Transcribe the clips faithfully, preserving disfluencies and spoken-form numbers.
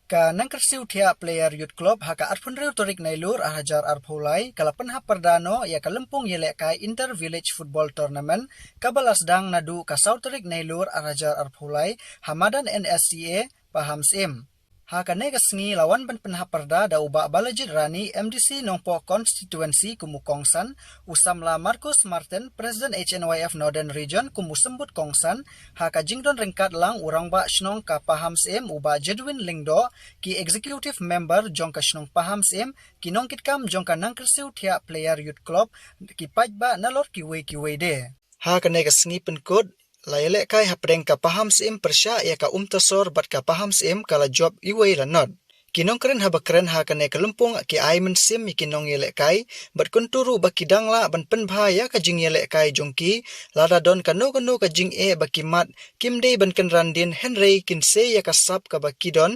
Ka Nangkyrsiew Thiah Player Youth Club ha ka arphew hynriew tarik Nailur arhajar arphew lai ka la pynhap pyrda noh ïa ka lympung ïalehkai Inter Village Football Tournament kaba la sdang naduh ka saw tarik Nailur arhajar arphew lai ha madan N S C A Pahamsyiem. Ha kane ka sngi la wan ban pynhap pyrda da u Bah Balajied Rani, M D C Nongpoh Constituency kum u kongsan, u samla Marcus Martin, President H N Y F Northern Region kum u symbud kongsan, ha ka jingdon ryngkat lang u rangbah shnong ka Pahamsyiem u Bah Jedwin Lyngdoh, ki executive member jong ka shnong Pahamsyiem, ki nongkitkam jong ka Nangkyrsiew Thiah Player Youth Club, ki paidbah nalor kiwei kiwei de. Ha kane ka sngi pynkut, la ïalehkai hapdeng ka Pahamsyiem pyrshah ïa ka Umtasor bad ka Pahamsyiem ka la jop iwei la not. Ki nongkren haba kren ha kane ka lympung ki ai mynsiem ïa ki nongïalehkai bad kyntu ruh ba ki dang lah ban pynbha ïa ka jingïalehkai jong ki, lada don kano kano ka jingeh ba ki mat kim dei ban kynran dien hynrei kin sei ïa ka sap kaba ki don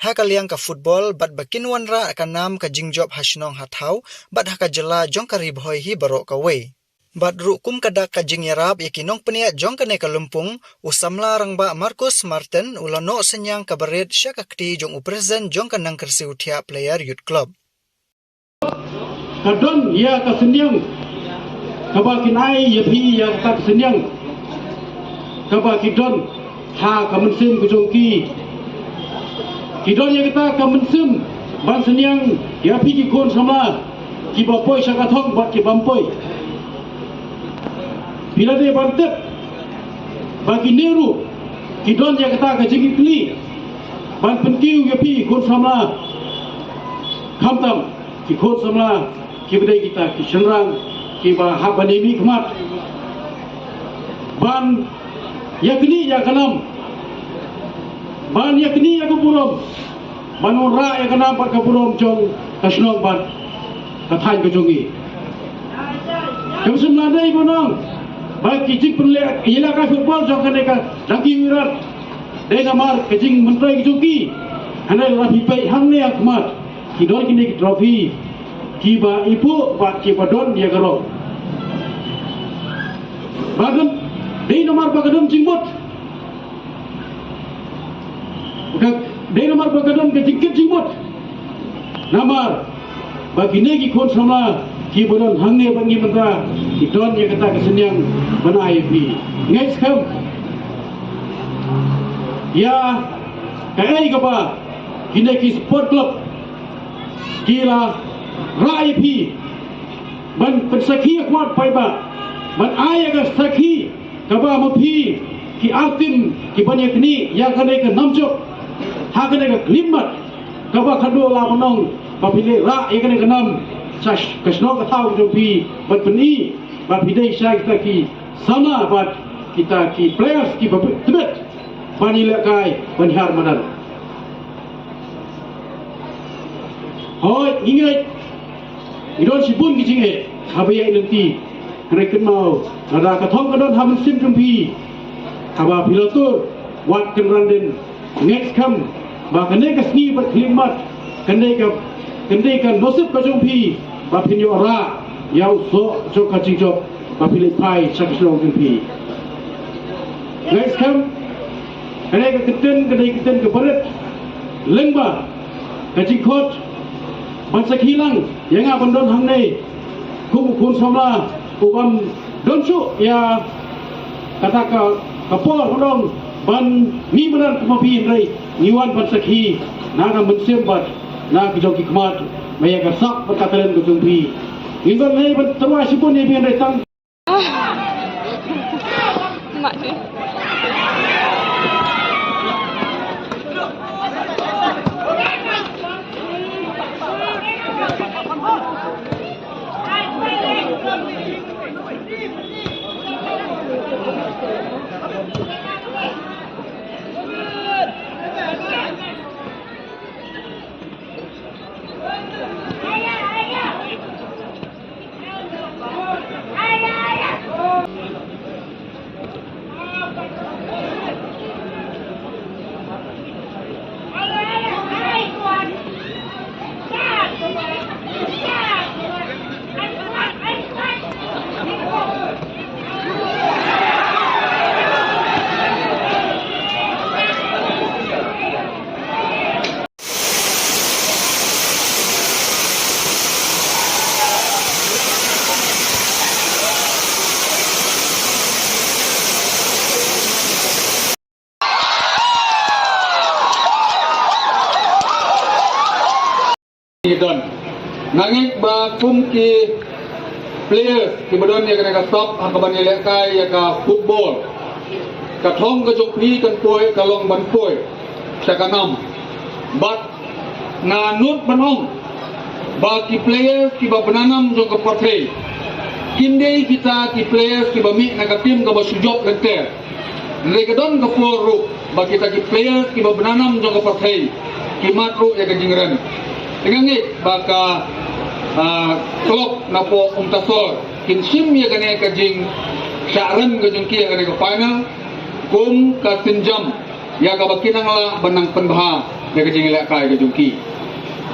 ha ka liang ka football bad ba kin wanrah ka nam ka jingjop ha shnong ha thaw bad ha ka jylla jong ka Ri Bhoi hi baroh kawei. Bad ruh kum ka dak ka jingïarap ïa ki nongpynïaid jong kane ka lympung, u samla rangbah Marcus Martin u la noh synñiang kaba rit sha ka kti jong u president jong ka Nangkyrsiew Thiah Player Youth Club. Ka don ïa ka synñiang kaba kin ai ïa phi ïa ka synñiang kaba ki don ha ka mynsiem ka jong ki. Ki don ïa kata ka mynsiem ban synñiang ïa phi ki khun samla kiba poi sha ka thong bad ki bym poi. Phi la dei ban tip ba kine ruh ki don ïa kata ka jingkitkhlieh ban pynkiew ïa phi ki khun samla. Khamtam ki khun samla kiba dei kita ki shynrang kiba hap ban ïa mihkhmat ban ïa knieh ïa ka nam, ban ïa knieh ïa ka burom, ban wanrah ïa ka nam bad ka burom jong ka shnong bad ka thaiñ ka jong ngi. Kam shym la dei ban ong ba ki jingpynleh ïalehkai football jong kane ka Dangki Wihrat dei namar ka jingmyntoi ka jong ki. Hynrei lada phi peit hangne ha khmat ki don kine ki trophy kiba ipoh bad kiba don ïa ka rong. Ba don, dei namar ba ka don jingmut. Ka, dei namar ba ka don ka jingkit jingmut. Namar ba kine ki khun samla kiba don hangne bad ngi mynta ki don ïa kata ka synñiang ban ai ïa phi. Ngeit skhem ïa kaei kaba kine ki sport club ki la rah ïa phi ban pynsakhi ïa ka khmat paidbah, ban ai ïa ka sakhi kaba ma phi ki artim ki ban ïa knieh ïa kane ka nam jop ha kane ka khyllipmat kaba khadduh la ban ong ba phi leh rah ïa kane ka nam sha ka shnong ka thaw ka jong phi ban pyni ba phi dei sha kita ki samla bad kita ki players kiba tbit ban ïalehkai ban hiar madan. Hooid, ngi ngeit ngi don shibun ki jingeh haba ïaid lynti. Hynrei kynmaw lada ka thong ka don ha mynsiem jong phi haba phi la tur wat kynran dien. Ngeit skhem ba kane ka sngi bad khyllipmat kane ka, kane ka nosip ka jong phi ba phin ïoh rah ïa u soh jong ka jingjop ba phi leit phai sha ka shnong jong phi. Ngeit skhem kane ka kyntien, kane ka kyntien kaba rit lyngba ka jingkhot ban sakhi lang ïa nga ban don hangne kum u khun samla u bym don shuh ïa kata ka, ka por ban ong ban mih madan kum ma phi, hynrei ngi wan ban sakhi na ka mynsiem bad na ki jong ki khmat ba ïa ka sap bad ka talent ka jong phi. Ngin don hangne ban tyrwa shibun ïa phi hynrei tang Ngi don. Nga ngeit ba kum ki players kiba don ïa kane ka sap ha kaba ngi lehkai ïa ka football, ka thong ka jong phi kan poi, ka long ban poi sha ka nam. Bad nga nud ban ong ba ki players kiba bna nam jong ka pyrthei kim dei kita ki players kiba mih na ka team kaba shu jop lynter. Hynrei ka don ka por ruh ba kita ki players kiba bna nam jong ka pyrthei ki mad ruh ïa ka jingrem. Te nga ngeit ba ka, ah, club na pdeng Umtasor kin shim ïa kane ka jingshah rem ka jong ki ïa kane ka final kum ka sienjam ïa kaba kin nang lah ban nang pynbha ïa ka jingïalehkai ka jong ki.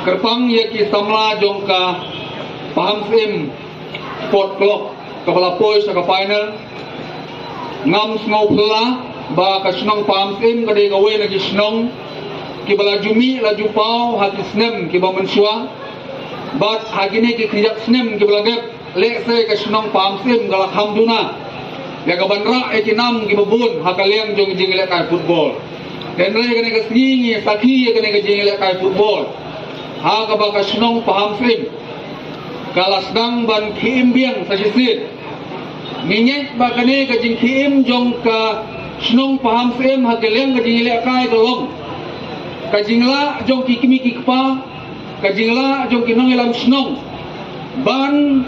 Kyrpang ïa ki samla jong ka Pahamsyiem Sport Club kaba la poi sha ka final. Ngam sngewphylla ba ka shnong Pahamsyiem ka dei kawei na ki shnong kiba la ju mih la ju paw ha ki snem kiba mynshuwa. Bad ha kine ki khyndiat snem kiba la dep, lehse ka shnong Pahamsyiem ka la kham duna ïa ka ban rah ïa ki nam kiba bun ha ka liang jong ka jingïalehkai football. Hynrei kane ka sngi ngi sakhi ïa kane ka jingïalehkai football ha kaba ka shnong Pahamsyiem ka la sdang ban khie im biang sa shisien. Ngi ngeit ba kane ka jingkhie im jong ka shnong Pahamsyiem ha ka liang ka jingïalehkai ka long ka jinglah jong ki kmie ki kpa, ka jinglah jong ki nongïalam shnong ban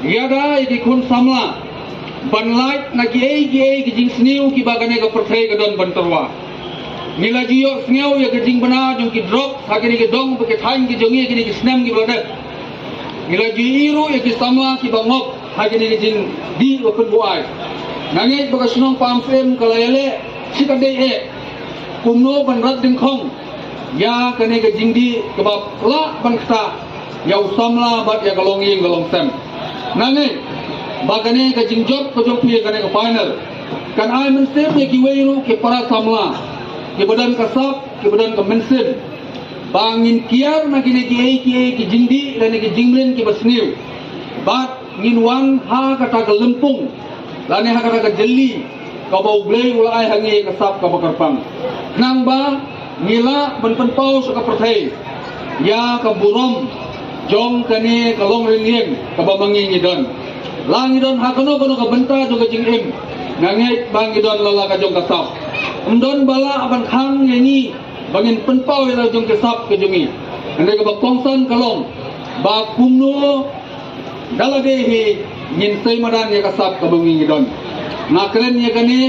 ïada ïa ki khun samla ban lait na kiei kiei ki jingsniew kiba kane ka pyrthei ka don ban tyrwa. Ngi la ju ïohsngew ïa ka jingbna jong ki drugs ha kine ki dong bad ki thaiñ ki jong ngi ha kine ki snem kiba la dep. Ngi la ju ïohi ruh ïa ki samla kiba ngop ha kine ki jingdih ba pynbuaid. Nga ngeit ba ka shnong Pahamsyiem ka la ïaleh shikatdei eh kumno ban rat dyngkhong ïa kane ka jingdih kaba lah ban ktah ïa u samla bad ïa ka longïing ka longsem. Nga ngeit ba kane ka jingjop ka jong phi ïa kane ka final kan ai mynsiem ïa kiwei ruh ki para samla kiba don ka sap, kiba don ka mynsiem ba ngin kiar na kine kiei kiei ki jingdih lane ki jingmlien kiba sniew. Bad ngin wan ha kata ka lympung lane ha kata ka jylli kaba U Blei u la ai ha ngi ka sap kaba kyrpang. Khnang ba ngi lah ban pynpaw sha ka pyrthei ïa ka burom jong kane ka longrynïeng kaba ma ngi ngi don. La ngi don ha kano kano ka bynta jong ka jingim, nga ngeit ba ngi don la la ka jong ka sap. Ym don ba lah ban khang ïa ngi ba ngin pynpaw ïa la jong ka sap ka jong ngi. Hynrei kaba kongsan ka long ba kumno da lade hi ngin sei madan ïa ka sap kaba ngi ngi don. Nga kren ïa kane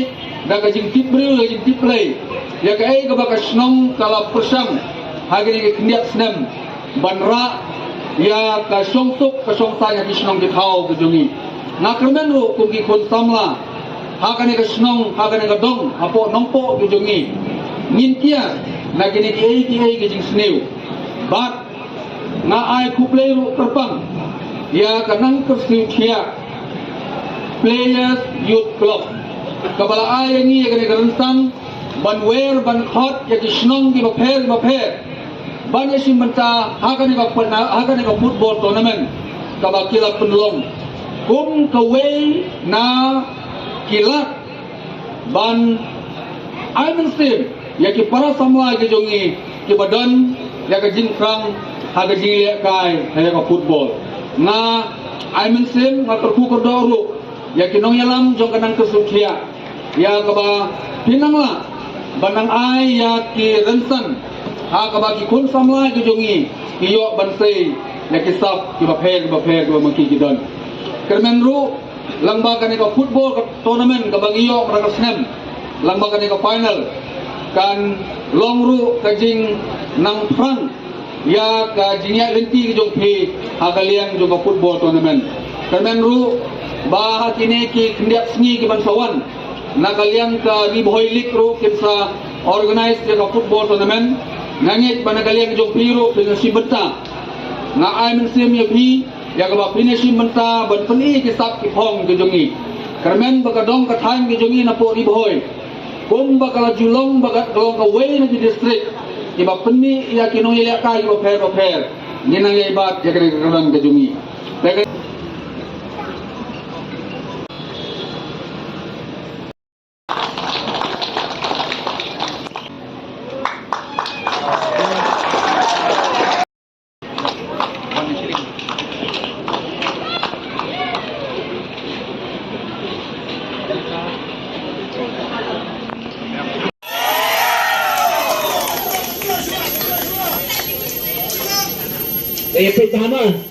da ka jingtip briew, da ka jingtip Blei ïa kaei kaba ka shnong ka la pyrshang ha kine ki khyndiat snem ban rah ïa ka shongsuk ka shongsaiñ ha ki shnong ki thaw ki jong ngi. Nga kyrmen ruh kum ki khun samla ha kane ka shnong, ha kane ka dong, hapoh Nongpoh ki jong ngi, ngin kiar na kine kiei kiei ki jingsniew. Bad nga ai khublei ruh kyrpang ïa ka Nangkyrsiew Thiah Players Youth Club kaba la ai ïa ngi ïa kane ka rynsan ban wer ban khot ïa ki shnong kiba pher kiba pher ban ïashim bynta ha kane ka, ha kane ka football tournament kaba ki la pynlong kum kawei na ki lad ban ai mynsiem ïa ki para samla ki jong ngi kiba don ïa ka jingthrang ha ka jingïalehkai ha ïa ka football. Nga ai mynsiem, nga kyrkhu kyrdoh ruh ïa ki nongïalam jong ka Nangkyrsiew Thiah ïa kaba phin nang lah ban nang ai ïa ki rynsan ha kaba ki khun samla ki jong ngi ki ïoh ban sei ïa ki sap kiba pher kiba pher kiba ma ki ki don. Kyrmen ruh lyngba kane ka football ka tournament kaba ngi ïoh mynta ka snem, lyngba kane ka final, kan long ruh ka jingnang phrang ïa ka jingïaid lynti ka jong phi ha ka liang jong ka football tournament. Kyrmen ruh ba ha kine ki khyndiat sngi ki ban sa wan, na ka liang ka Ri Bhoi League ruh kin sa organize ïa ka football tournament. Nga ngeit ba na ka liang jong phi ruh phin ïashim bynta. Nga ai mynsiem ïa phi ïa kaba phin ïashim bynta ban pyni ki sap ki phong ki jong ngi. Kyrmen ba ka dong ka thaiñ ki jong ngi na poh Ri Bhoi, kumba ka la ju long ba ka long kawei na ki district kiba pynmih ïa ki nongïalehkai kiba pher ba pher, ngin nang ïai bat ïa kane ka kyrdan ka jong ngi. Te ka E peit tama.